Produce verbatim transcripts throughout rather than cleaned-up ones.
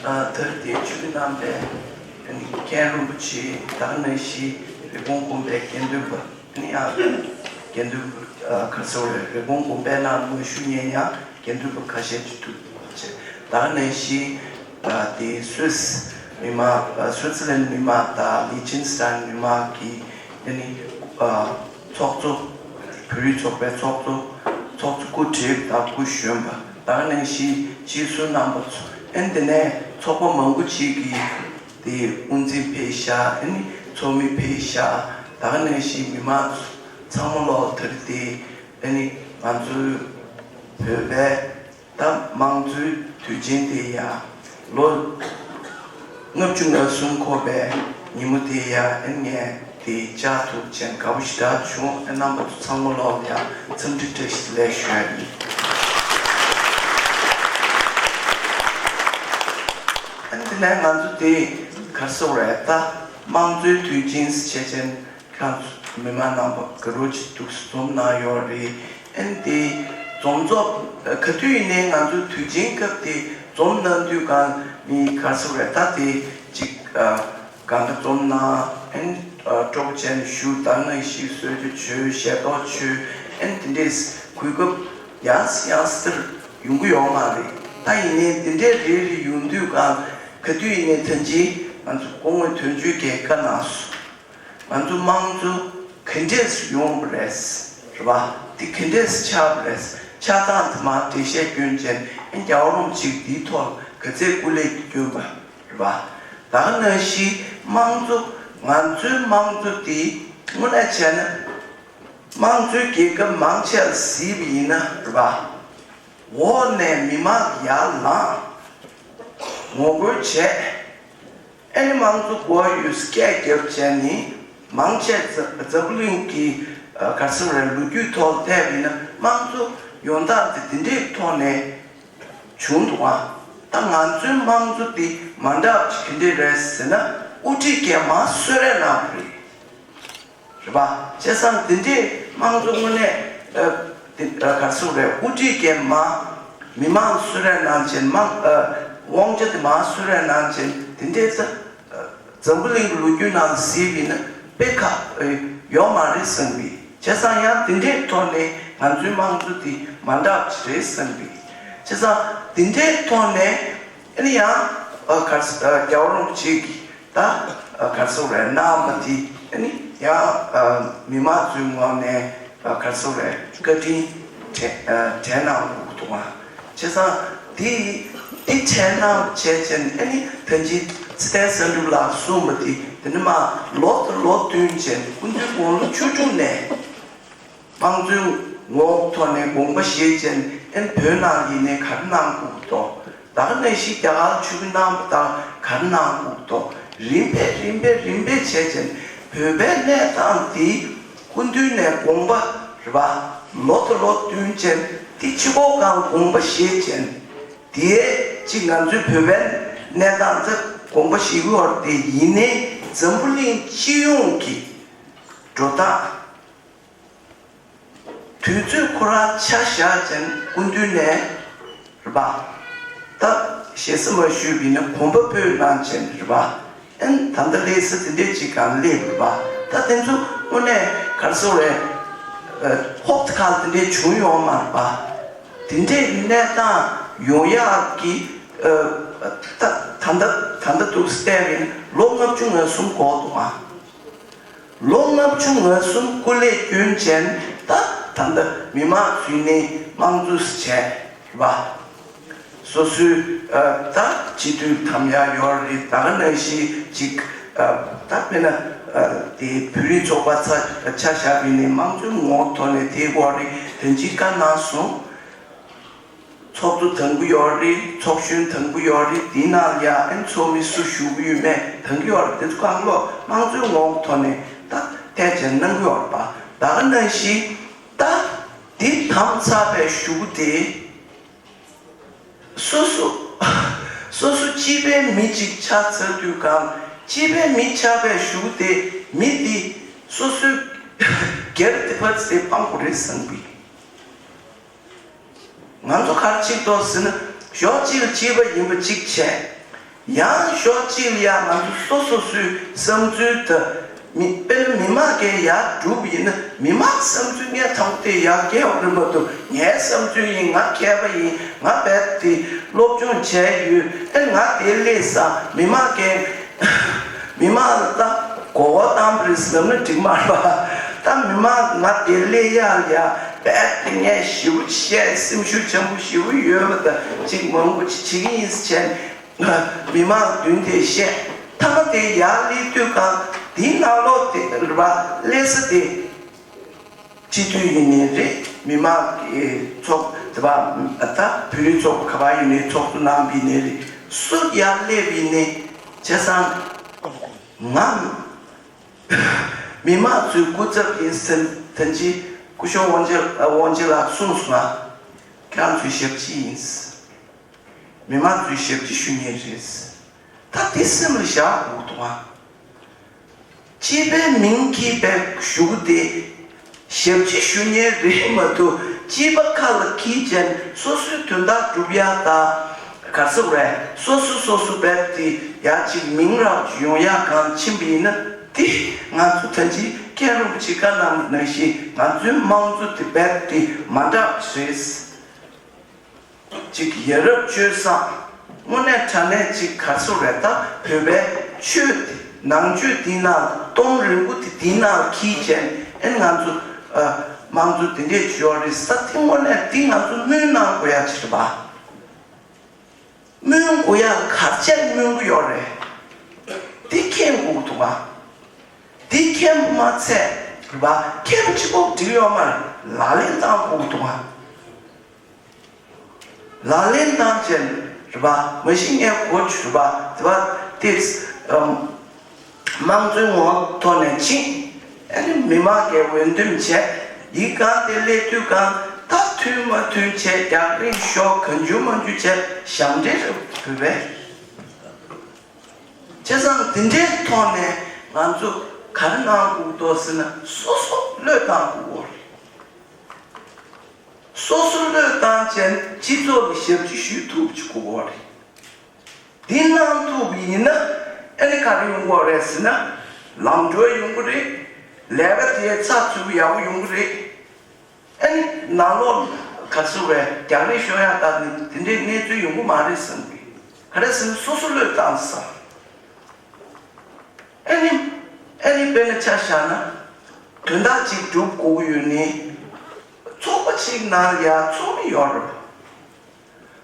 ཨ། ད་རེས་དེ་ཆུ་གི་རྣམ་པའི་མཁན་རིན་པོ་ཆེ་ད་ག་ནང་བཞིན་རི་བོང་དགོན་པའི་དགེ་འདུན་པ་ནི་ཡང་དགེ་འདུན་པ་ག་རེ་ཟེར་དགོས་རེད། རི་བོང་དགོན་པའི་ནང་མ་ཞུགས་མཁན་ཡང་དགེ་འདུན་པ་ཁ་ཤས་ཅིག་འདུག་ཅེས། ད་ག་ནང་བཞིན་ཨ། དེ་སུད་སི་མི་མང་ཨ། སུད་སི་ལན་མི་མང་དང་ལི་ཅིན་སི་ཐན་མི་མང་གི་ཨ་ནི་ཨ། ཚོགས་གཙོ། བོད་རིགས་ཚོགས་པའི་ཚོགས་གཙོ། ཚོགས་གཙོ་སྐུ་བགྲེས་དང་སྐུ་གཞོན་པ། ད་ག་ནང་བཞིན་སྤྱི་ཟུར་རྣམ་པ་ཚོ། ཨ་ནི་དེ་ནས་ཚོགས་པ་མང་པོ་ཅིག་གིས་དེ་དབུ་འཛིན་ཕེབས་ཤག་ཨ་ནི་ཚོགས་མི་ཕེབས་ཤག་ད་ག་ནང་བཞིན་མི་མང་ཚོ་ཚང་མ་ལོག་དེར་དེ་ཨ་ནི་ང་ཚོའི་བོད་པའི་ད་དམངས་གཙོའི་དུས་ཆེན་དེ་ཡང་ལོ་ལྔ་བཅུ་ང་གསུམ་འཁོར་བའི་ཉིན་མོ་དེ་ཡང་ཨ་ནི་ངས་དེ་བཅར་ཐུབ་ཅེས་དགའ་པོ་ཞེ་དྲག་བྱུང་། ཨ། རྣམ་པ་ཚོ་ཚང་མ་ལོག་ཡང་འཚམས་འདྲི་བཀྲ་ཤིས་བདེ་ལེགས་ཞུ་ཡ་ཡིན། ཨ་ནི་དེ་ནས་ང་ཚོ་དེ་ག་རེ་ཟེར་དགོས་རེད། ད་དམངས་གཙོའི་དུས་ཆེན་ཟེར་བྱས་ཅན་ཁྱེད་རང་ཚོ་མི་མང་རྣམ་པ་དགའ་རབ་ཅིག་འདུག་སེ་འཛོམས་གནང་ཡོད་རེད། ཨ་ནི་དེ་འཛོམས་འཛོམས་ག་དུས་ཡིན་ནའི་ང་ཚོ་དུས་ཆེན་སྐབས་དེ་འཛོམས་གནང་དུས་གང་མི་ག་རེ་ཟེར་དགོས་རེད། ད་དེ་ཅིག་ཨ། གང་ག་འཛོམས་གནང་། ཨ་ནི་ཨ། སྤྲོ་པོ་བྱས་ནས་བཞུགས། ད་ག་ནང་བཞིན་གསོལ་ཇ་མཆོད། ཞལ་ཏོག་མཆོད། ཨ་ནི་དེ་འདྲས་གོ་སྐབས་ཡང་སེ་ཡང་སེ་དེར་ཡོང་གི་ཡོད་མ་རེད། ད་ཡིན་ནའི་དེ་འདྲས་རེ་རེ་ཡོང་དུས་གང་ག་དུས་ཡིན་ནའི་ད་ཅི་ང་ཚོ་སྐུ་ངོ་དོན་གཅོད་ཀྱིས་བཀའ་གནང་སོང་། ང་ཚོ་དམངས་གཙོ་ག་འདྲས་སེ་ཡོང་བ་རེད། རེད་པ། དེ་ག་འདྲས་སེ་ཆགས་པ་རེད། ཆགས་སྟངས་དེ་མར་འགྲེལ་བཤད་སྐྱོན་བྱས་ནས། ཨ་ནི་རྒྱལ་བ་རིན་པོ་ཆེས་འདིའི་ཐོག་ལ་ག་ཚད་སྐུ་ལས་བསྐྱོན་པ་རེད་པ། ད་ག་ནང་བཞིན་དམངས་གཙོ། ང་ཚོའི་དམངས་གཙོ་འདི་དངོས་གནས་བྱས་ན་དམངས་གཙོའི་རྒྱལ་ཁབ་མང་ཆེ་ལ་གཟིགས་པ་ཡིན་ན་རེད་པ། འོག་ནས་མི་མང་ཡར་ལངས། ངོ་རྒོལ་བྱས། ཨ་ནི་དམངས་གཙོ་དགོས་ཡོད་སྐད་རྒྱབ་བྱས་ནས་མང་ཆེ་འཛམ་འཛམ་བུ་གླིང་གི་ཨ་ག་རེ་ཟེར་དགོས་རེད། ལོ་རྒྱུས་ཐོག་བལྟས་པ་ཡིན་ན་དམངས་གཙོ་ཡོང་སྟངས་དེ་དེ་འདྲའི་ཐོག་ནས་བྱུང་འདུག་ཨ། ད་ང་ཚོའི་དམངས་གཙོ་འདི་མ་འདྲ་བ་ཅིག་ག་འདྲ་རེད་ཟེར་ན། དབུ་ཁྲིད་ཀྱིས་མར་གསོལ་རས་གནང་བ་རེད། རེད་པ། བྱས་ཙང་དེ་འདྲའི་དམངས་གཙོ་དངོས་གནས་ཨ་དེ་ཨ་ག་རེ་ཟེར་དགོས་རེད། དབུ་ཁྲིད་ཀྱིས་མར་མི་མང་གསོལ་རས་གནང་བྱས། མང་ཨ་དབང་ཆ་དེ་མར་གསོལ་རས་གནང་བྱས། དེ་འདྲའི་ས་ཨ་འཛམ་བུ་གླིང་གི་ལོ་རྒྱུས་ནང་གཟིགས་པ་ཡིན་ན་དཔེ་ཁག་ཨ་ཡོད་མ་རེད་བསམ་གི། བྱས་ཙང་ཡང་དེ་འདྲའི་ཐོག་ནས་ང་ཚོའི་དམངས་གཙོ་དེ་མ་འདྲ་བ་ཅིག་རེད་བསམ་གི། བྱས་ཙང་དེ་འདྲའི་ཐོག་ནས་ཨ་ནི་ཡང་ཨ་ག་རེ་ཟེར་ཨ་རྒྱལ་བ་རིན་པོ་ཆེ་གིས་ད་ཨ་ག་རེ་ཟེར་དགོས་རེད། གནང་བ་དེ་ཨ་ནི་ཡང་ཨ་མི་མང་ཚོའི་ངོས་ནས་ཨ་ག་རེ་ཟེར་དགོས་རེད། བཀའ་དྲིན་དྲན་ཨ་དྲན་གནང་དགོས་ཀྱི་འདུག་ཨ། བྱས་ཙང་དེ་དེ་དྲན་གནང་བྱས་བྱས་ནས། ཨ་ནི་ད་ཅི་ཚེ་བརྟན་བསམ་གྲུབ་ལགས་གསུངས་པ་དེ་དེ་ནས་མར་ལོ་དང་ལོ་བསྟུན་བྱས་ནས། སྐུ་མདུན་དགུང་ལོ་བཅུ་དྲུག་ནས་དམངས་གཙོའི་ངོ་བོ་ཐོག་ནས་དགོངས་པ་བཞེས་བྱས་ནས། ཨ་ནི་བོད་ནང་ཡིན་ནའི་ག་རེ་གནང་དགོས་ཀྱི་འདུག་ད་ག་ནང་བཞིན་རྒྱ་གར་ཆོས་བརྒྱུད་གནང་བ་དང་ག་རེ་གནང་དགོས་ཀྱི་འདུག་རིམ་པས་རིམ་པས་རིམ་པས་བྱས་བྱས་ནས་བོད་པའི་གནས་སྟངས་འདི་སྐུ་མདུན་ནས་དགོངས་པ་རེད་པ། ལོ་དང་ལོ་བསྟུན་བྱས་ནས། དེ་ཕྱི་ཁོག་གང་དགོངས་པ་བཞེས་བྱས་ནས། དེའི་གཅིག་ང་ཚོའི་བོད་པའི་གནས་སྟངས་ཚོ་དགོངས་པ་བཞེས་ཀྱི་ཡོད་རེད། དེ་ཡིན་ནའི་འཛམ་བུ་གླིང་སྤྱི་ཡོངས་ཀྱི་འགྲོ་སྟངས། དུས་ཚོད་ཁོ་རང་ཆ་བཞག་ཅིང་སྐུ་མདུན་ནས་རེད་པ། ད་ཞེ་ས་མ་ཞུས་པ་ཡིན་ན་དགོངས་པ་སྤོས་གནང་ཅིང་རེད་པ། ཨན་ད་ལྟ་སླེབས་ས་དེ་འདྲས་ཅིག་གང་སླེབས་རེད་པ། ད་དེ་ཚོ་དངོས་གནས་ག་རེ་ཟེར་དགོས་རེད། ཨ་ཧོབ་ཏེ་ཁ་ལ་དེ་འདྲས་བྱུང་ཡོད་མ་རེད་པ། དེ་འདྲས་གནས་སྟངས་ཡོང་ཡག་གི་ཨ་ད་ད་ལྟ་ད་ལྟ་འདུག་སེ་བལྟས་པ་ཡིན་ན་ལོ་ལྔ་བཅུ་ང་གསུམ་འགོར་འདུག་ཨ། ལོ་ལྔ་བཅུ་ང་གསུམ་སྐུ་ལས་བསྐྱོན་བྱས་ནས། ད་ད་ལྟ་མི་མང་ཚོས་ནི་དམངས་གཙོ་ཟེར་བྱས་རེད་པ། སོ་སོའི་ཨ་ད་སྤྱི་འཐུས་འཐམ་ཡག་ཡོད་རེད། ད་ག་ནང་བཞིན་ཅིག་ཨ་ད་དཔེར་ན་ཨ་དེ་བོད་རིགས་ཚོགས་པ་ཚ་ཆ་བཞག་པ་ཡིན་ནའི་དམངས་གཙོའི་ངོ་བོ་ཐོག་ནས་དེ་དགོས་རེད། དེ་འདྲའི་བཀའ་གནང་སོང་། ཚོགས་གཙོ་དང་པོ་ཡོད་རེད། ཚོགས་གཞོན་དང་པོ་ཡོད་རེད། དེའི་ནང་ལ་ཡ་ཨན་ཚོགས་མི་སུ་ཞུགས་ཀྱི་ཡོད་མེད་དང་གི་ཡོད་རེད། དེ་ཚོ་གང་ལོ་དམངས་གཙོའི་ངོ་བོ་ཐོག་ནས་ད་ཐད་ཅན་གནང་གི་ཡོད་རེད་པ། ད་ག་ནང་བཞིན་ད་འདི་དམ་ཚགས་པའི་ཞུ་གུ་དེ་སོ་སོ་སོ་སོ་སྤྱི་པའི་མི་གཅིག་ཆགས་ཚར་དུས་གང་། སྤྱི་པའི་མི་ཆགས་པའི་ཞུ་གུ་དེ་མི་འདི་སོ་སོའི་སྒེར་དེ་ཕར་ཚེ་སྤང་དགོས་རེད་བསམ་གི། ང་ཚོ་ག་རེ་བྱེད་ཀྱི་འདུག་ཟེར་ན། ཕྱོགས་གཅིག་ལ་སྐྱིད་པ་ཡིན་པ་གཅིག་བྱས། ཡང་ཕྱོགས་གཅིག་ལ་ཡང་ང་ཚོ་སོ་སོ་སོའི་བསམ་ཚུལ་དང་། མི་དཔེར་ན་མི་མང་གིས་ཡར་བསྒྲུབས་པ་ཡིན་ན། མི་མང་བསམ་ཚུལ་ངས་དང་པོ་དེ་ཡར་སྐྱེལ་བ་རེད་མ་གཏོགས། ངའི་བསམ་ཚུལ་ཡིན། ང་མཁས་པ་ཡིན། ང་རྦད་དེ་སློབ་སྦྱོང་བྱས་ཡོད། ཨེ་ང་དེ་སླེབས་ས། མི་མང་གིས་མི་མང་ལ་ད་མགོ་སྐོར་བཏང་བ་རེད་ཟེར་ན་འགྲིག་མ་རེད་པ། ད་མི་མང་ང་དེ་སླེབས་ཡག་ལ་ཡ་རྦད་དེ་ངས་ཞེ་པོ་བཤད། སེམས་ཤུགས་ཆེན་པོ་ཞེ་པོ་ཡོད་པ་དང་། ཅིག་མང་པོ་ཅིག་བྱེད་ཀྱི་ཡིན་ཟེར་བྱས། མི་མང་མདུན་དེ་བཤད། མཐའ་མ་དེ་ཡར་སླེབས་དུས་གང་། དེའི་ནང་ལོགས་དེ་རེད་པ། སླེབས་ས་དེ་སྤྱི་འཐུས་ཡིན་ནའི་རེད། མི་མང་གི་ཚོགས་དེ་པ། ད་བོད་རིགས་ཚོགས་པ་ག་པར་ཡིན་ནའི། ཚོགས་གཙོ་གནང་བ་ཡིན་ནའི་རེད། སུ་ཡར་སླེབས་པ་ཡིན་ནའི། བྱས་ཙང་ང་མི་མང་ཚོའི་སྐུ་ཚབ་ཡིན་ཟེར། ད་ཅི་སྐུ་ཞབས་དབང་ཆེན། དབང་ཆེན་ལགས་གསུངས་སོང་ང་། ཁྱེད་རང་ཚོའི་ཞབས་ཕྱི་ཡིན། མི་མང་ཚོའི་ཞབས་ཕྱི་ཞུ་མཁན་རེད། ད་དེ་སེམས་ལ་བཞག་དགོས་འདུག་ཨ། སྤྱི་པའི་མིང་གིས་པའི་ཞུ་གི་དེ་ཞབས་ཕྱི་ཞུ་མཁན་རེད་མ་གཏོགས། སྤྱི་པ་ཁ་ལ་འཁྱེར་བྱས་སོ་སོའི་དོན་དག་སྒྲུབ་ཡག་དང་། ག་རེ་ཟེར་དགོས་རེད། སོ་སོ་སོ་སོ་རྦད་དེ་ཡར་ཅིག་མིང་རག་ཡོང་ཡག་སྒང་ཕྱིན་པ་ཡིན་ན། དེ་ང་ཚོ་ད་ཅི་མཁན་རིན་པོ་ཆེས་བཀའ་གནང་བ་ནང་བཞིན། ང་ཚོའི་དམངས་གཙོ་དེ་རྦད་དེ་མ་འདྲ་བ་རེད། ཅིག་ཡ་རབས་སྤྱོད་བཟང་། དངོས་གནས་དྲང་གནས་ཅིག་ག་རེ་ཟེར་དགོས་རེད། ད་བོད་པའི་ཆོས་དེ། ནང་ཆོས་དེའི་ནང་། གཏོང་རིང་པོ་དེ་དེའི་ནང་འཁྱེར་བྱས། ཨེ་ང་ཚོ་ཨ་དམངས་གཙོ་དེ་འདྲས་ཅིག་ཡོད་རེད་ཟེར། དེ་དངོས་གནས་དེ་ང་ཚོ་སྨོན་གནང་དགོས་ཡག་ཅིག་རེད་པ། སྨོན་དགོས་ཡག་ག་རེ་བྱས་སྨོན་གྱི་ཡོད་རེད། དེ་མཁྱེན་དགོས་འདུག་ག། དེ་མཁྱེན་པ་མ་ཚད་རེད་པ། མཁྱེན་པ་གཅིག་པོ་འགྲིག་ཡོད་མ་རེད། ལག་ལེན་བསྟར་དགོས་འདུག་ག། ལག་ལེན་བསྟར་བྱས་རེད་པ། མ་གཞི་ངས་གོ་ཆོད་པ་དེ་པ་དེ། ཨམ། དམངས་གཙོའི་ངོ་བོ་ཐོག་ནས་ཕྱིན། ཨ་ནི་མི་མང་གིས་འོས་འདེམས་བྱས། ཡིན་གང་དེ་སླེབས་དུས་གང་། ད་མཐུན་མ་མཐུན་བྱས། རྒྱག་རེས་ཤོར། གང་བྱུང་མང་བྱུང་བྱས། ཞབས་འདྲེན་རེད་བོད་པའི། བྱས་ཙང་དེ་འདྲའི་ཐོག་ནས་ང་ཚོ་ག་རེ་གནང་དགོས་འདུག་ཟེར་ན། སོ་སོ་བློས་བཏང་དགོས་རེད། སོ་སོ་བློས་བཏང་བྱས་སྤྱི་ཚོགས་ལ་ཞབས་ཕྱི་ཞུ་ཐུབ་ཅིག་དགོས་རེད། འདི་གནང་ཐུབ་པ་ཡིན་ན། ཨ་ནི་ག་རེ་ཡོང་གི་རེད་ཟེར་ན། ལམ་འགྲོ་ཡོང་གི་རེད། ལས་ཀ་དེ་ཚགས་ཚུད་པོ་ཡག་པོ་ཡོང་གི་རེད། ཨ་ནི་ནང་ལོགས་ག་རེ་ཟེར་དགོས་རེད། རྒྱག་རེས་ཤོར་ཡག་ད་ནི་དེ་འདྲའི་གནས་ཚུལ་ཡོང་གི་མ་རེད་བསམ་གི། ག་རེ་ཟེར་ན་སོ་སོ་བློས་བཏང་ས། ཨ་ནི། ཨ་ནི་དཔེར་ན་ཆ་བཞག་ན། དོན་དག་ཅིག་སྒྲུབ་དགོས་ཀྱི་ཡོད་ནའི། ཚོགས་པ་ཅིག་ནང་ཡ་ཚོགས་མི་ཡོད་རེད།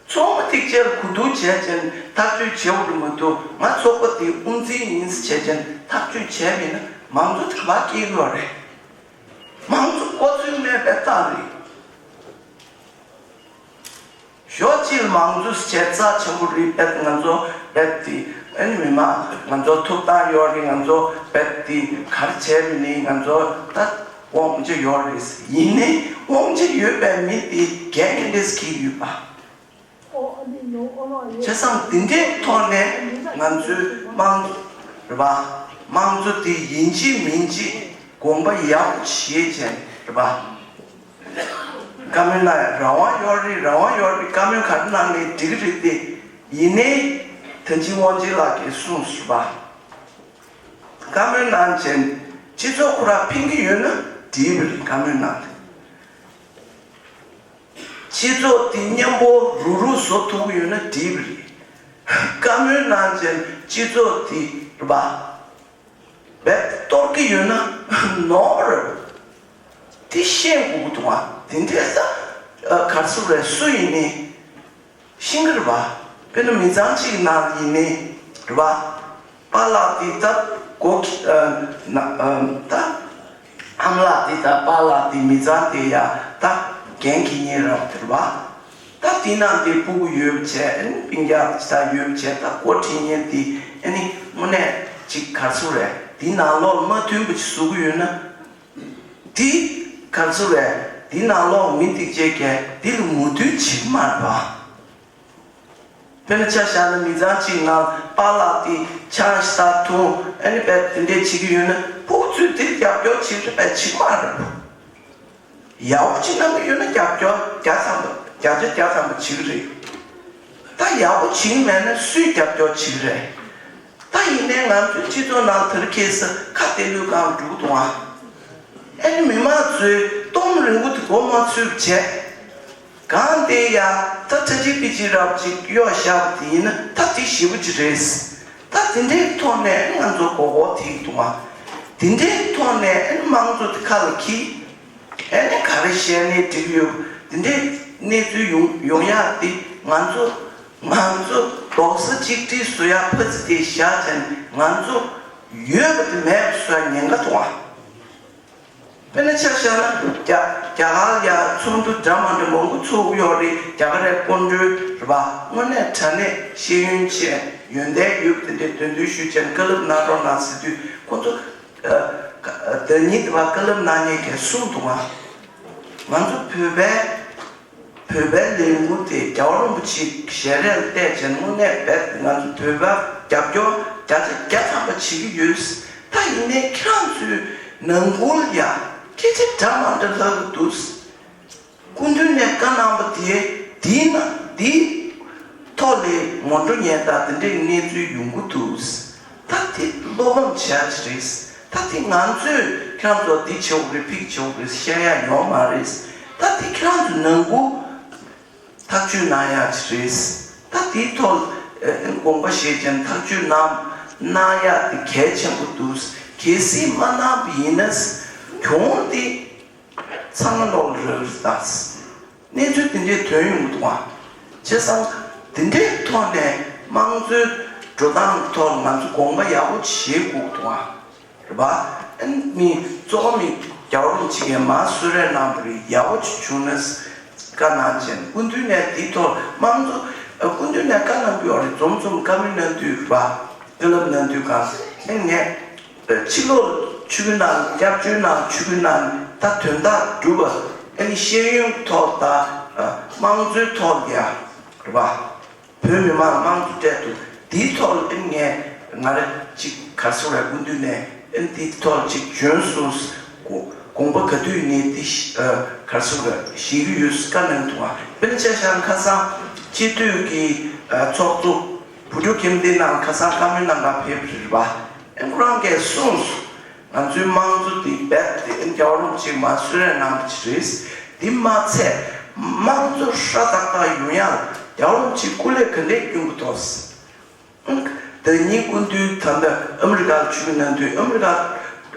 ཚོགས་མི་དེ་གཅིག་གོ་བསྡུར་བྱས་བྱས་ཐག་གཅོད་བྱེད་དགོས་རེད་མ་གཏོགས། ང་ཚོགས་པ་དེའི་དབུ་འཛིན་ཡིན་ཟེར་བྱས་བྱས་ཐག་གཅོད་བྱས་མེད་ན། མང་གཙོ་དེ་ག་པར་སྐྱེལ་གྱི་ཡོད་རེད། མང་གཙོ་མགོ་ཚོས་མེད་པའི་རྟགས་རེད། ཕྱོགས་གཅིག་ལ་མང་གཙོ་ཟེར་བྱས་རྩ་ཆེན་པོ་རེད། རྦད་ང་ཚོ་རྦད་དེ། ཨ་ནི་མི་མང་ང་ཚོ་ཐོབ་ཐང་ཡོད་རེད། ང་ཚོ་རྦད་དེ་ག་རེ་བྱས་མིན་ནའི་ང་ཚོ་ད་དབང་ཆ་ཡོད་རེད། ཡིན་ནའི་དབང་ཆ་ཡོད་པའི་མི་དེ་འགན་ག་འདྲས་འཁྱེར་ཡོད་པ། བྱས་ཙང་དེ་འདྲའི་ཐོག་ནས་ང་ཚོའི་དམངས་གཙོ་རེད་པ། དམངས་གཙོ་དེ་ཡིན་གཅིག་མིན་གཅིག་དགོངས་པ་ཡག་པོ་བཞེས་བྱས་རེད་པ། བཀའ་མོལ་གནང་ཡག་རང་དབང་ཡོད་རེད། རང་དབང་ཡོད་རེད། བཀའ་མོལ་ག་རེ་གནང་ནའི་འགྲིག་གི་རེད་དེ། ཡིན་ནའི་ད་ཅི་དབང་ཆེན་ལགས་ཀྱིས་གསུངས་སོང་པ། བཀའ་མོལ་གནང་བྱས་སྤྱི་ཚོགས་ཁོ་རང་ཕན་གྱི་ཡོད་ན་འགྲིག་པ་རེད། བཀའ་མོལ་གནང་སྟེ། སྤྱི་ཚོགས་དེ་མཉམ་པོ་རུག་རུག་བཟོ་ཐུབ་ཀྱི་ཡོད་ན་འགྲིག་པ་རེད། བཀའ་མོལ་གནང་བྱས་སྤྱི་ཚོགས་དེ་རེད་པ། རྦད་གཏོར་གྱི་ཡོད་ན་ནོར་རེད། དེ་ཤེས་དགོས་ཀྱི་འདུག་ཨ། དེ་འདྲས་ད་ཨ་ག་རེ་ཟེར་དགོས་རེད། སུ་ཡིན་ནའི་ཤེས་ཀྱི་རེད་པ། དཔེར་ན་མི་ཚང་གཅིག་ནང་ཡིན་ནའི་རེད་པ། པཱ་ལགས་དེ་ད་སྒོ་ཁྱི་ཨ་ན་ཨ་ད་ཨ་མ་ལགས་དེ་ད་པཱ་ལགས་དེ་མི་ཚང་དེ་ཡ་ད་འགན་འཁྱེར་མཁན་རེད་པ། དེ་རེད་པ། ད་དེ་ནང་དེ་སྤུ་གུ་ཡོད་པ་བྱས། ཨ་ནི་སྤུན་ཀྱག་ཅིག་ད་ཡོད་པ་བྱས། ད་འགོ་ཁྲིད་མཁན་དེ་ཨ་ནི་དངོས་གནས་ཅིག་ག་རེ་ཟེར་དགོས་རེད། དེ་ནང་ལོགས་མ་མཐུན་པ་ཅིག་བཟོ་གི་ཡོད་ན། དེ་ག་རེ་ཟེར་དགོས་རེད། དེ་ནང་ལོགས་མི་དེ་གཅིག་གིས་དེ་ལ་མོས་མཐུན་བྱེད་ཀྱི་མ་རེད་པ། དཔེར་ན་ཆ་བཞག་ན་མི་ཚང་གཅིག་ནང་པཱ་ལགས་དེ་ཆང་ཞིག་ད་འཐུང་། ཨ་ནི་རྦད་དེ་འདྲས་བྱེད་ཀྱི་ཡོད་ན། ཕྲུ་གུ་ཚོས་དེ་རྒྱབ་སྐྱོར་བྱེད་ཀྱི་རེད་པས། བྱེད་ཀྱི་མ་རེད་པ། ཡག་པོ་ཅིག་གནང་གི་ཡོད་ན་རྒྱབ་སྐྱོར་བརྒྱ་ཐམ་པ་བརྒྱ་ཆ་བརྒྱ་ཐམ་པ་བྱེད་ཀྱི་རེད། ད་ ཡག་པོ་བྱིངས་མེད་ན་སུས་རྒྱབ་སྐྱོར་བྱེད་ཀྱི་རེད། ད་ཡིན་ནའི་ང་ཚོའི་སྤྱི་ཚོགས་ནང་དེར་ཁེལ་ས་ཁ་གཏད་ལུས་གང་འགྲུག་འདུག་ཨ། ཨ་ནི་མི་མང་ཚོས་གཏོང་རིང་པོ་དེ་མགོ་མ་ཚོས་བྱས། གང་དེ་ཡ་ད་ཁྲ་ཆིལ་པི་ཆིལ་རབ་ཅིག་གཡོག་བཞག་པ་དེ་ཡིན་ན་ད་དེ་ཞེ་པོ་ཅིག་རེད། ད་དེ་འདྲའི་ཐོག་ནས་ང་ཚོ་མགོ་སྐོར་ཐེག་འདུག་ཨ། དེ་འདྲའི་ཐོག་ནས་ཨ་ནི་དམངས་གཙོ་དེ་ཁ་ལ་འཁྱེར། ཨ་ནི་ག་རེ་བཤད་ནའི་འགྲིག་ཡོད། དེ་འདྲའི་གནས་ཚུལ་ཡོང་ཡོང་ཡག་དེ་ང་ཚོ་ང་ཚོ་རྡོག་རྩ་གཅིག་སྒྲིལ་བཟོ་ཡག་ཕ་ཚི་དེ་བཞག་བྱས་ནས་ང་ཚོ་ཡོད་པ་དེ་མེད་པ་བཟོ་ཡག་ཉེན་ཁ་འདུག་ཨ། དཔེར་ན་ཆ་བཞག་ན་རྒྱ་རྒྱ་གར་ཡ་ཚོགས་འདུ་འདྲ་མ་འདྲ་མང་པོ་ཚོགས་ཀྱི་ཡོད་རེད། རྒྱ་གར་རའི་སྐུ་མགྲོན་རེད་པ། དངོས་གནས་དྲང་གནས་ཤེས་ཡོན་ཆེ་ཡོན་ཏན་ཡོད་པ་དེ་འདྲའི་འདོན་འདོན་ཞུས་བྱས་ནས་བཀའ་སློབ་གནང་རོགས་གནང་ཟེར་དུས་ཁོང་ཚོ་ཨ་ཨ་ཟླ་ཉིན་དེ་བ་བཀའ་སློབ་གནང་མཁན་གྱིས་གསུངས་འདུག་ཨ། ང་ཚོ་བོད་པའི་བོད་པའི་ལས་འགུལ་དེ་རྒྱལ་བ་རིན་པོ་ཆེའི་ཞལ་རས་ལ་བལྟས་བྱས་ན་དངོས་གནས་རྦད་ང་ཚོ་བོད་པ་རྒྱབ་སྐྱོར་བརྒྱ་ཆ་བརྒྱ་ཐམ་པ་བྱེད་ཀྱི་ཡོད། ད་ཡིན་ནའི་ཁྱེད་རང་ཚོའི་ནང་ཁུལ་ཡ་སྐད་ཆ་འདྲ་མ་འདྲ་ལྷག་གི་འདུག་སྐུ་མདུན་ནས་བཀའ་གནང་བ་དེ་དེའི་ནང་དེའི་ཐོག་ལས་ངོ་སྤྲོད་ཉན་སྟངས་དེ་འདྲའི་གནས་ཚུལ་ཡོང་གི་འདུག་ད་དེ་བློ་ཕམ་བྱེད་ཡག་ཅིག་རེད། ད་དེ་ང་ཚོས་ཁྱེད་རང་ཚོ་འདི་བྱེད་དགོས་རེད། ཕིག་བྱེད་དགོས་རེད་བཤད་ཡག་ཡོད་མ་རེད། ད་དེ་ཁྱེད་རང་ཚོ་ནང་ཁུལ་ཐག་གཅོད་གནང་ཡག་ཅིག་རེད། ད་དེའི་ཐོག་ཨ་དགོངས་པ་བཞེས་ཀྱང་ཐག་གཅོད་གནང་གནང་ཡག་དེ་གལ་ཆེན་པོ་འདུག་གལ་སྲིད་མ་གནང་བ་ཡིན་ན་གྱོང་དེ་ཚང་མ་ལོག་རེད་ད། གནས་ཚུལ་དེ་འདྲའི་ཐོན་ཡོང་གི་འདུག་ཨ། བྱས་ཙང་དེ་འདྲའི་ཐོག་ནས་དམངས་གཙོའི་འགྲོ་སྟངས་ཐོག་ང་ཚོ་དགོངས་པ་ཡག་པོ་བཞེས་དགོས་འདུག་ཨ། རེད་པ། ཨ་ནི་མི་གཙོ་བོ་མི་རྒྱལ་བ་རིན་པོ་ཆེ་གིས་མར་གསོལ་རས་གནང་བ་རེད། ཡག་པོ་ཅིག་བྱུང་ན་བཀའ་གནང་བྱས་ནས་སྐུ་མདུན་ནས་དེའི་ཐོག་དམངས་གཙོ་ཨ་སྐུ་མདུན་ནས་བཀའ་གནང་གི་ཡོད་རེད། འཛོམས་འཛོམས་བཀའ་མོལ་གནང་དུས་རེད་པ། བཀའ་སློབ་གནང་དུས་གང་ཨ་ནི་ངས་ཕྱི་ལོགས་ཆིབས་བསྒྱུར་གནང་། སྐྱབས་བཅོལ་ནང་ཆིབས་བསྒྱུར་གནང་། ད་དོན་དག་སྒྲུབ་པ་ཨ་ནི་ཤེས་ཡོན་ཐོག་དང་དམངས་གཙོའི་ཐོག་ལ་ཡ་རེད་པ། བོད་མི་མང་དམངས་གཙོ་སྤྲད་འདུག་དེའི་ཐོག་ལ་ཨ་ནི་ངས་ང་རང་ཅིག་ག་རེ་ཟེར་བའི་སྐུ་མདུན་ནས་ཨ་ནི་དེའི་ཐོག་ལ་ཅིག་བྱོན་སོང་། དགོངས་པ་ག་དུས་ངས་དེ་ཨ་ག་རེ་ཟེར་བའི་བཞེས་ཀྱི་ཡོད་བཀའ་གནང་འདུག་ཨ། དཔེར་ན་ཆ་བཞག་ན་ཁ་སང་སྤྱི་འཐུས་ཀྱི་ཨ་ཚོགས་གཙོ་བུ་ཕྲུག་ཁྱིམ་སྡེའི་ནང་ཁ་སང་བཀའ་མོལ་གནང་ག་ཕེབས་རེད་པ། ཨ་ནི་ཁོ་རང་གིས་གསུངས་སོང་། ང་ཚོའི་དམངས་གཙོ་འདི་རྦད་དེ་ཨ་ནི་རྒྱལ་བ་རིན་པོ་ཆེས་མར་གསོལ་རས་གནང་བ་ཅིག་རེད། འདི་མ་ཚད་དམངས་གཙོ་ཧྲ་ཏག་ཏག་ཡོང་ཡག་རྒྱལ་བ་རིན་པོ་ཆེས་སྐུ་ལས་ག་འདྲས་སྐྱོན་གྱི་འདུག་ཟླ་ཉིན་སྐུ་མདུན་ད་ལྟ་ཨ་མི་རི་ཀར་ཆིབས་བསྒྱུར་གནང་དུས་ཨ་མི་རི་ཀ་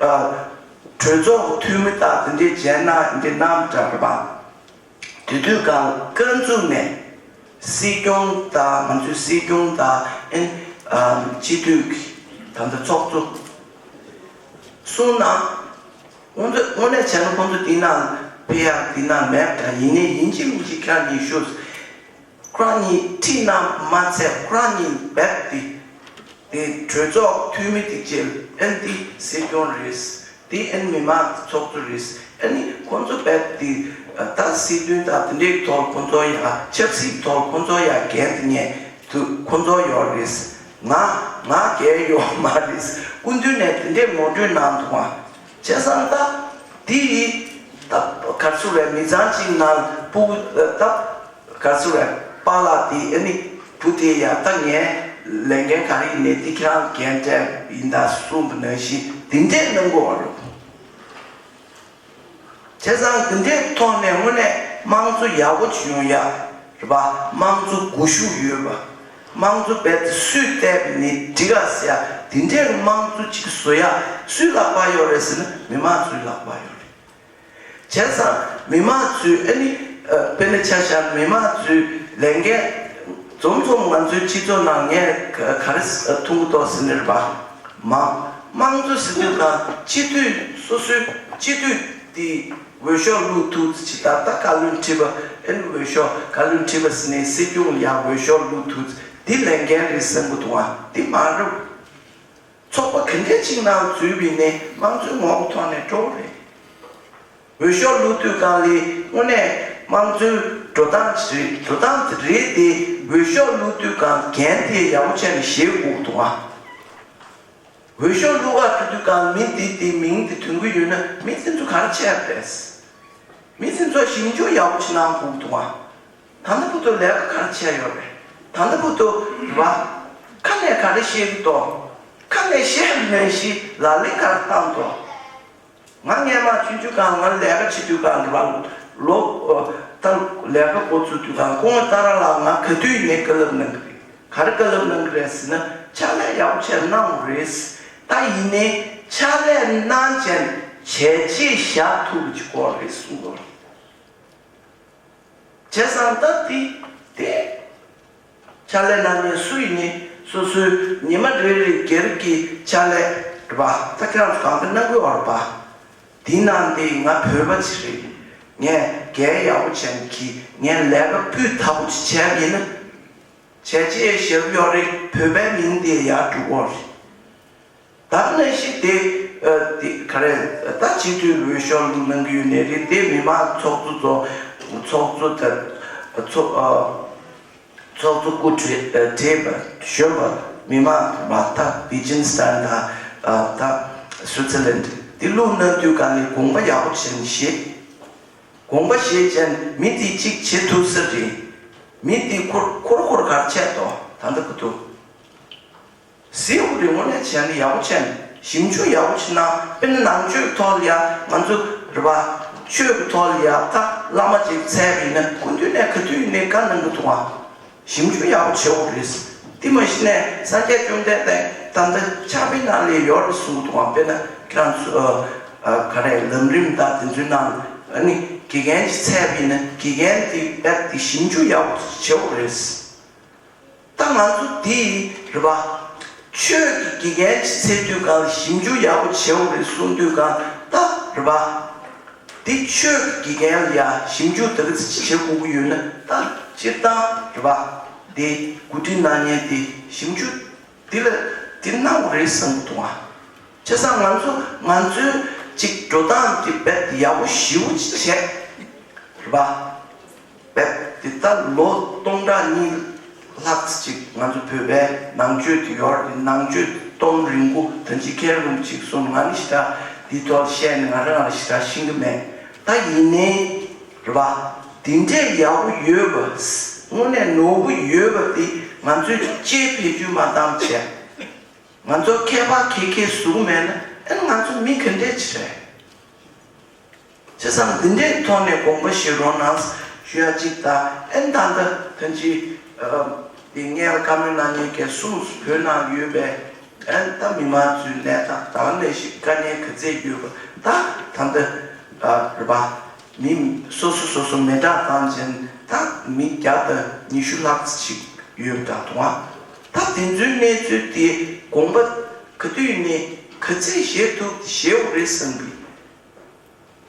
ཨ་གྲོས་ཚོགས་འཐུས་མི་དང་དེ་འདྲས་མཇལ་གནང་འདི་གནང་འདྲ་རེད་པ། དེ་དུས་ཀྱང་ཀན་ལྷོ་ནས་སྲིད་སྐྱོང་དང་ང་ཚོའི་སྲིད་སྐྱོང་དང་ཨ་ནི་ཨ་སྤྱི་འཐུས་ཀྱི་ད་ལྟ་ཚོགས་གཙོ་གསུངས་ན། ཁོང་ཚོ་དངོས་གནས་བྱས་ན་ཁོང་ཚོ་འདི་ནང་ཕེབས་ཡག་འདི་ནང་མེད་པ་འདྲ། ཡིན་ནའི་ཡིན་གཅིག་མིན་གཅིག་ཁྱེད་རང་གཉིས་ཤོག་ཁོ་རང་གཉིས་ཁྲིད་གནང་མ་ཚད་ཁོ་རང་གཉིས་རྦད་དེ་དེ་གྲོས་ཚོགས་འཐུས་མི་དེ་བཅས་ཨ་ནི་དེ་སྲིད་སྐྱོང་རེད། དེ་ཨ་ནི་མི་མང་ཚོགས་གཙོ་རེད། ཨ་ནི་ཁོང་ཚོ་རྦད་དེ་ད་སྲིད་དོན་དང་དེ་འདྲའི་ཐོག་ཁོང་ཚོ་ཡ་ཆབ་སྲིད་ཐོག་ཁོང་ཚོ་ཡ་འགན་དེ་ངས་དུ་ཁོང་ཚོ་ཡོད་རེད། ང་ང་འགན་ཡོད་མ་རེད། སྐུ་མདུན་ནས་དེ་འདྲའི་ངོ་སྤྲོད་གནང་འདུག་བ། བྱས་ཙང་ད་དེ་ཡི་ད་ག་རེ་ཟེར་བའི་མི་ཚང་གཅིག་ནང་སྤུ་ད་ག་རེ་ཟེར་བའི་པཱ་ལགས་དེ་ཨ་ནི་བུ་དེ་ཡ་ད་ངས་ལས་འགན་ག་རེ་ཡིན་ནའི་དེ་ཁྱེད་རང་འགན་སྤྲད་ཡིན་ད་གསུངས་པ་ནང་བཞིན་དེ་འདྲས་གནང་དགོས་བ་རེད། བྱས་ཙང་དེ་འདྲའི་ཐོག་ནས་དངོས་གནས་དམངས་གཙོ་ཡག་པོ་ཅིག་ཡོང་ཡ་རེད་པ། དམངས་གཙོ་སྒུལ་ཤུགས་ཡོད་པ། དམངས་གཙོ་རྦད་དེ་སུས་བལྟས་པ་ནི་འགྲིག་ག་ཟེར་ཡ་དེ་འདྲའི་དམངས་གཙོ་ཅིག་བཟོ་ཡ་སུའི་ལག་པ་ཡོད་རེད་ཟེར་ན་མི་མང་ཚོའི་ལག་པ་ཡོད་རེད། བྱས་ཙང་མི་མང་ཚོས་ཨ་ནི་ཨ་དཔེར་ན་ཆ་བཞག་ན་མི་མང་ཚོའི་ལས་འགན་འཛོམས་འཛོམས་ང་ཚོའི་སྤྱི་ཚོགས་ནང་ངས་ག་ག་རེ་ཨ་མཐོང་གི་འདུག་ཟེར་ན་རེད་པ། མང་དམངས་གཙོ་ཟེར་དུས་ཀྱང་སྤྱི་འཐུས་སོ་སོའི་སྤྱི་འཐུས་དེ་འོས་ཤོག་བླུག་ཐུབ་ཅིག་ད་ལྟ་བཀའ་བློན་ཁྲི་པ་ཨེ་འོས་ཤོག་བཀའ་བློན་ཁྲི་པ་ཟེར་ནས་སྲིད་སྐྱོང་ལ་ཡང་འོས་ཤོག་བླུག་ཐུབ་འདི་ལས་འགན་རེད་བསམ་གི་འདུག་ཨ། འདི་མ་རེད། ཚོགས་པ་ག་འདྲས་ཅིག་ནང་འཛུལ་བ་ཡིན་ནའི་དམངས་གཙོའི་ངོ་བོ་ཐོག་ནས་འགྲོ་གི་རེད། འོས་ཤོག་བླུག་དུས་སྒང་ལ་དངོས་གནས་དམངས་གཙོའི་འགྲོ་སྟངས་ཅིག་རེད། འགྲོ་སྟངས་དེ་རེད་དེ་འོས་ཤོག་བླུག་དུས་སྒང་འགན་དེ་ཡག་པོ་བྱས་ནས་བཞེས་དགོས་འདུག་ཨ། འོས་ཤོག་བླུག་ག་འགྲོ་དུས་སྒང་མི་འདི་དེ་མིང་དེ་ཐོན་གི་ཡོད་ན་མི་དེ་ཚོ་ག་རེ་བྱས་པ་རེད། མི་དེ་ཚོ་ཞིབ་འཇུག་ཡག་པོ་ཅིག་གནང་དགོས་འདུག་ཨ། ད་ལྟ་བར་དུ་ལས་ཀ་ག་རེ་བྱས་ཡོད་རེད། ད་ལྟ་བུ་དུ་རེད་བ། ཁ་ནས་ག་རེ་བཤད་ཀྱི་འདུག་ཁ་ནས་བཤད་མེད་ཞིག་ལག་ལེན་ག་རེ་བཏང་འདུག་ང་སྔས་མ་ཆུང་ཆུང་སྒང་ང་ལས་ཀ་བྱེད་དུས་སྒང་རེད་བ། ལོ་ད་ལས་ཀ་འགོ་ཚུགས་དུས་སྒང་སྐུ་ངོ་ཙཱ་ར་ལགས་ང་ག་དུས་ནས་བཀའ་སློབ་གནང་གི་རེད། ག་རེ་བཀའ་སློབ་གནང་གི་རེད་ཟེར་ན། ཕྱག་ལས་ཡག་པོ་བྱས་གནང་དགོས་རེད། ད་ཡིན་ནའི་ཕྱག་ལས་གནང་བྱས་བྱས་རྗེས་བཞག་ཐུབ་པ་ཅིག་དགོས་རེད་གསུངས་དགོས། བྱས་ཙང་ད་དེ་དེ་ཕྱག་ལས་གནང་མཁན་སུ་ཡིན་ནའི་སོ་སོའི་ཉི་མ་རེ་རེ་སྒེར་གྱི་ཕྱག་ལས་རེད་པ། ད་ཁྱེད་རང་ཚོ་གང་ག་གནང་དགོས་པ་རེད་པ། དེའི་ནང་དེ་ང་བོད་པ་ཅིག་རེད། ངས་འགན་ཡག་པོ་བྱས་ནས་ཀྱིས་ངས་ལས་ཀ་སྤུས་དག་པོ་ཅིག་བྱས་པ་ཡིན་ན། བྱས་རྗེས་བཞག་གི་ཡོད་རེད། བོད་པའི་མིང་དེ་ཡར་འགྲོ་གི་ཡོད་རེད། ད་ནང་བཞིན་དེ་ཨ་དེ་ག་རེ་ད་སྤྱི་འཐུས་འོས་ཤོག་བླུགས་གནང་གི་ཡོད་ནའི་རེད། དེ་མི་མང་ཚོགས་གཙོ་ཚོ་ཚོགས་གཙོ་དང་ཚོགས་ཨ་ཚོགས་གཙོ་སྐུ་བགྲེས་ཨ་བགྲེས་པ་གཞོན་པ་མི་མང་མ་ད་བི་ཇིན་སི་ཐན་དང་ཨ་ད་སུའི་ཙི་ལན་དེ་བླུགས་གནང་དུས་ག་ནས་དགོངས་པ་ཡག་པོ་བྱས་ནས་བཞེས། དགོངས་པ་བཞེས་བྱས་ནས་མི་དེ་གཅིག་བྱེད་ཐུབ་ས་རེད། མི་དེ་ཁོར་ཁོར་ཁོར་ག་རེ་བྱས་འདུག་ད་ལྟ་གི་འདུག་ཟེར་དགོས་རེད། དངོས་གནས་བྱས་ན་ཡག་པོ་བྱས་ནས་ཞིབ་འཇུག་ཡག་པོ་བྱས་ན། དཔེར་ན་ནང་ཆོས་ཀྱི་ཐོག་ལ་ཡ་ང་ཚོ་རེད་པ། ཆོས་ཀྱི་ཐོག་ལ་ཡ་ད་བླ་མ་ཅིག་འཚོལ་བ་ཡིན་ན་སྐུ་མདུན་ནས་ག་དུས་ཡིན་ནའི་བཀའ་གནང་གི་འདུག་ཨ། ཞིབ་འཇུག་ཡག་པོ་བྱེད་དགོས་རེད། དེ་མ་གཞི་ནས་སངས་རྒྱས་བཅོམ་ལྡན་འདས་ད་ལྟ་ཕྱག་དཔེ་ནང་ལ་ཡོད་རེད་གསུངས་འདུག་ཨ། དཔེར་ན་ཁྱེད་རང་ཚོ་ཨ་ཨ་ག་རེ་ལམ་རིམ་དང་དེ་ཚོའི་ནང་ཨ་ནི་དགེ་རྒན་ཅིག་འཚོལ་བ་ཡིན་ན་དགེ་རྒན་དེ་རྦད་དེ་ཞིབ་འཇུག་ཡག་པོ་བྱེད་དགོས་རེད། ད་ང་ཚོ་འདི་རེད་པ། ཆོས་ཀྱི་དགེ་རྒན་ཅིག་འཚོལ་དུས་སྒང་ལ་ཞིབ་འཇུག་ཡག་པོ་བྱེད་དགོས་རེད་གསུངས་དུས་སྒང་ད་རེད་པ། འདི་ཆོས་ཀྱི་དགེ་རྒན་ལ་ཡ་ཞིབ་འཇུག་དེ་ག་ཚོད་ཅིག་བྱེད་དགོས་ཀྱི་ཡོད་ན། ད་སྤྱིར་བཏང་རེད་པ། འདི་གོ་སྒྲིག་གནང་མཁན་དེ་ཞིབ་འཇུག་འདི་ལ་འདི་གནང་དགོས་རེད་བསམ་གྱི་འདུག་ཨ། བྱས་ཙང་ང་ཚོ་ང་ཚོའི་ཅིག་འགྲོ་སྟངས་དེ་རྦད་ཡག་པོ་ཞེ་པོ་ཅིག་བྱས་རེད་པ། རྦད་དེ་ད་ལོ་སྟོང་ཕྲག་གཉིས་ལྷག་ཅིག་ང་ཚོ་བོད་པའི་ནང་ཆོས་དེ་ཡོད་རེད། ནང་ཆོས་གཏོང་རིང་པོ་ད་ཅི་མཁན་རིན་པོ་ཆེས་གསུངས། ང་ནི་ཞེ་དྲག་འདི་ཐོག་བཤད་ནས་ང་རང་ལ་ཞེ་དྲག་ཤེས་ཀྱི་མེད། ད་ཡིན་ནའི་རེད་པ། དེ་འདྲས་ཡག་པོ་ཡོད་པ། དངོས་གནས་ནོར་བུ་ཡོད་པ་དེ་ང་ཚོས་ཅིག་བེད་སྤྱོད་མ་བཏང་བྱས། ང་ཚོ་མཁས་པ་ཁེ་ཁེ་བཟོ་གི་མེད་ན་ཨ་ནི་ང་ཚོ་མི་ག་འདྲས་ཅིག་རེད། བྱས་ཙང་འདི་འདྲའི་ཐོག་ནས་དགོངས་པ་བཞེས་རོགས་གནང་ཞུ་ཡ་གཅིག་དང་། ཨ་ནི་ད་ལྟ་ཐོན་སྐྱེད་འདི་སྔས་བཀའ་མོལ་གནང་མཁན་གྱིས་གསུངས། བོད་ནང་ཡོད་པའི་ཨ་ནི་ད་མི་མང་ཚོའི་གནས་སྟངས། ད་ག་ནང་བཞིན་དཀའ་ངལ་ག་ཚད་ཡོད་པ། ད་ད་ལྟ་རེད་པ། མི་སོ་སོ་སོ་སོ་མེ་སྲེག་བཏང་བྱས་ད་མི་བརྒྱ་དང་ཉི་ཤུ་ལྷག་ཅིག་ཡོད་པ་འདྲ་འདུག་ཨ། ད་དེ་ཚོའི་གནས་ཚུལ་དེ་དགོངས་པ་ག་དུས་ནས་ག་ཚད་བཞེས་ཐུབ་བཞེས་དགོས་རེད་བསམ་གི་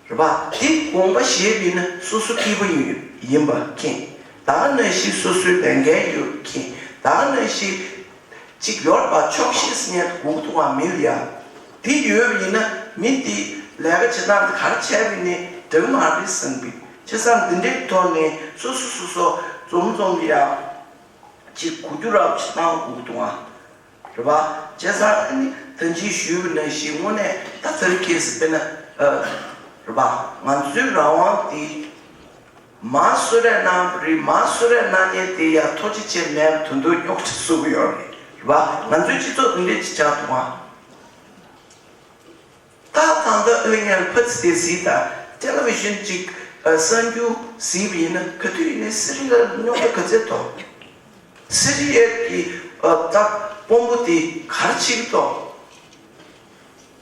རེད་པ། དེ་དགོངས་པ་བཞེས་པ་ཡིན་ན་སོ་སོ་སྐྱིད་པོ་ཡིན་ཡིན་པ་མཁྱེན། ད་ག་ནང་བཞིན་སོ་སོའི་ལས་འགན་ཡོད་མཁྱེན། ད་ག་ནང་བཞིན་ཅིག་ཡོད་པ་ཆོག་ཤེས་ཟེར་མཁན་དགོས་འདུག་ག་མི་ལ་ཡ། དེ་ཡོད་པ་ཡིན་ན་མི་དེ་ལས་ཀ་བྱེད་སྟངས་དེ་ག་རེ་བྱས་པ་ཡིན་ནའི་འགྲིག་མ་རེད་བསམ་གི། བྱས་ཙང་འདི་འདྲའི་ཐོག་ནས་སོ་སོ་སོ་སོ་འཛོམས་འཛོམས་ལ་ཡ་ཅིག་གོ་རྒྱུ་རབ་ཅིག་བཏང་དགོས་འདུག་ག་རེད་པ། བྱས་ཙང་ཨ་ནི་ད་ཅི་ཞུས་པ་ནང་བཞིན་དངོས་གནས་ད་ཚར་ཁེ་སི་དཔེར་ན་ཨ་རེད་པ། ང་ཚོའི་རང་དབང་དེ་མར་གསོལ་རས་གནང་བ་རེད། མར་གསོལ་རས་གནང་མཁན་དེ་ཡ་ཐུགས་རྗེ་ཆེ་མེད་པ་དོན་དུ་རྙོག་དྲ་བཟོ་གི་ཡོད་རེད། རེད་པ། ང་ཚོའི་སྤྱི་ཚོགས་འདི་འདྲས་ཅིག་ཆགས་འདུག་ག་ད་ད་ལྟ་ཨ་ལེ་ངས་ཕར་ཚུར་དེ་གཟིགས་དང་། ཊེ་ལེ་བི་ཤན་ཅིག་ཨ་གསར་འགྱུར་གཟིགས་པ་ཡིན་ན་ག་དུས་ཡིན་ནའི་སི་རི་ལ་རྙོག་དྲ་ག་ཚད་འདུག་སི་རི་ཡའི་གི་ཨ་ད་དཔོན་པོ་དེ་ག་རེ་བྱེད་ཀྱི་འདུག་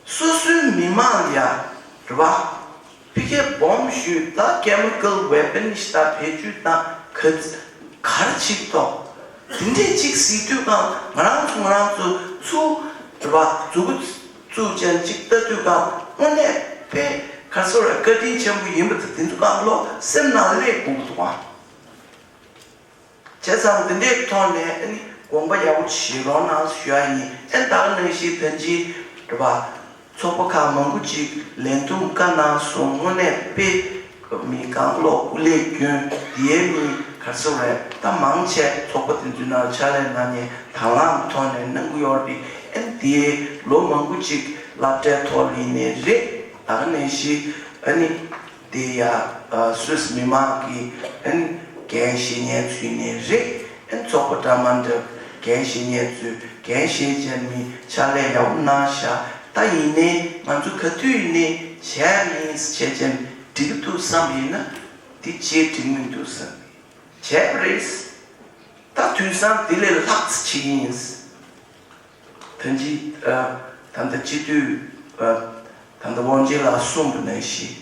སོ་སོའི་མི་མང་ལ་ཡ་རེད་པ། ཕ་གིའི་སྦོམ་ཞུས་ད་ཀེ་མི་ཀལ་ཝེ་པན་ཞིག་ད་བེད་སྤྱོད་བཏང་ག་ག་རེ་བྱེད་ཀྱི་འདུག་དེ་འདྲས་ཅིག་གཟིགས་དུས་གང་ང་རང་ཚོ་ང་རང་ཚོ་ཚུར་རེད་པ། མཛུབ་གུ་བཙུགས་ཅན་ཅིག་ལྟ་དུས་གང་དངོས་གནས་དཔེ་ག་ཚོད་རེད་བཀའ་དྲིན་ཆེན་པོ་ཡིན་པ་དེ་དེ་ཚོ་གང་བློ་སེམས་ནང་སླེབས་དགོས་ཀྱི་འདུག་ག་བྱས་ཙང་འདི་འདྲའི་ཐོག་ནས་ཨ་ནི་དགོངས་པ་ཡག་པོ་བཞེས་རོགས་གནང་ཞུ་ཡ་ཡིན། ཨ་ནི་ད་ག་ནང་བཞིན་ད་ཅི་རེད་པ། ཚོགས་པ་ཁག་མང་པོ་ཅིག་ལས་འཛོམས་བཀའ་གནང་སོང་། དངོས་གནས་དཔེ་མི་གང་བློ་སྐུ་ལས་སྐྱོན་དེའི་མི་ག་ཚོད་རེད། ད་མང་ཆེ་ཚོགས་པ་དེ་ཚོའི་ནང་ཕྱག་ལས་གནང་མཁན་དང་བླངས་ཐོག་ནས་གནང་གི་ཡོད་རེད། ཨ་ནི་དེའི་ལོ་མང་པོ་ཅིག་སློབ་གྲྭའི་ཐོག་ལ་ཡིན་ནའི་རེད། ད་ག་ནང་བཞིན་ཨ་ནི། དེ་ཡ་ཨ་སུད་སི་མི་མང་གི་ཨན་འགན་བཞེས་མཁན་ཚོ་ཡིན་ནའི་རེད། ཨེ་ཚོགས་པ་འདྲ་མ་འདྲ་འགན་བཞེས་མཁན་ཚོས་འགན་བཞེས་བྱས་མི་ཕྱག་ལས་ཡག་པོ་གནང་ཤག་ད་ཡིན་ནའི་ང་ཚོ་ག་དུས་ཡིན་ནའི་བྱས་ཡིན་བྱས་ཀྱང་འགྲིག་གི་འདུག་བསམ་ཡིན་ན་འདི་བྱས་འགྲིག་མི་འདུག་བསམ། བྱས་པ་རེད། ད་དུས་སང་འདི་ལས་ལྷག་ཙམ་བྱེད་ཀྱི་ཡིན། ད་ཅི་ཨ་ད་ལྟ་སྤྱི་འཐུས་ཨ་ད་ལྟ་དབང་ཆེན་ལགས་གསུངས་པ་ནང་བཞིན་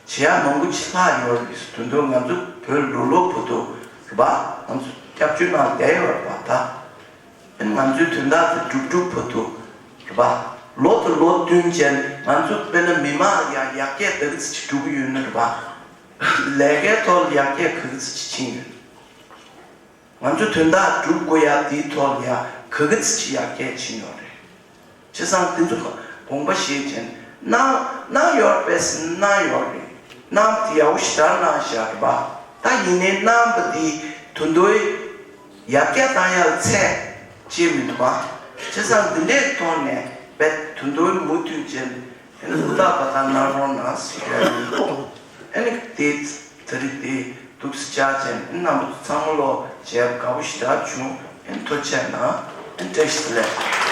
བྱེད་ཡག་མང་པོ་ཅིག་ལྷག་ཡོད་རེད། དོན་དུ་ང་ཚོ་བོད་ལུགས་ལུགས་བོད་དུ་རེད་པ། ང་ཚོ་སྐྱབས་བཅོལ་ནང་བསྡད་ཡོད་རེད་པ། ད་ཨ་ནི་ང་ཚོའི་དོན་དག་དེ་སྒྲུབ་སྒྲུབ་བོད་དུ་རེད་པ། ལོ་དང་ལོ་བསྟུན་བྱས་ང་ཚོ་དཔེར་ན་མི་མང་ལ་ཡང་ཡར་རྒྱས་ད་ག་ཚོད་ཅིག་འགྲོ་གི་ཡོད་ན་རེད་པ། ལས་ཀའི་ཐོག་ལ་ཡར་རྒྱས་ག་ག་ཚོད་ཅིག་ཕྱིན་ཡོད། ང་ཚོ་དོན་དག་སྒྲུབ་དགོས་ཡ་དེའི་ཐོག་ལ་ཡ་ག་ག་ཚོད་ཅིག་ཡར་རྒྱས་ཕྱིན་ཡོད་རེད། བྱས་ཙང་དེ་ཚོ་དགོངས་པ་བཞེས་བྱས་གནང་གནང་ཡོད་པས་གནང་ཡོད་རེད། གནང་དེ་ཡག་པོ་ཞེ་དྲག་གནང་བཞག་རེད་པ། ད་ཡིན་ནའི་གནང་པ་དེ་དོན་དུ་ཡར་རྒྱས་བཏང་ཡ་ལ་ཚད་ཅིག་མི་འདུག་པ། བྱས་ཙང་འདི་འདྲའི་ཐོག་ནས་བས་དོན་དུ་མུ་མཐུད་བྱས་ཨ་ནི་ཧུར་ཐག་པ་དང་གནང་རོགས་གནང་ཟེར་ཡ་ཡིན། ཨ་ནི་དེ་ད་རེས་དེ་འདུག་སེ་བཅར་བྱས་ཨ་ནི་རྣམ་པ་ཚོ་ཚང་མ་ལོ་བྱས་དགའ་པོ་ཞེ་དྲག་བྱུང་། ཨ་ནི་ཐུགས་རྗེ་གནང་། ཨ་ནི་བཀྲ་ཤིས་བདེ་ལེགས།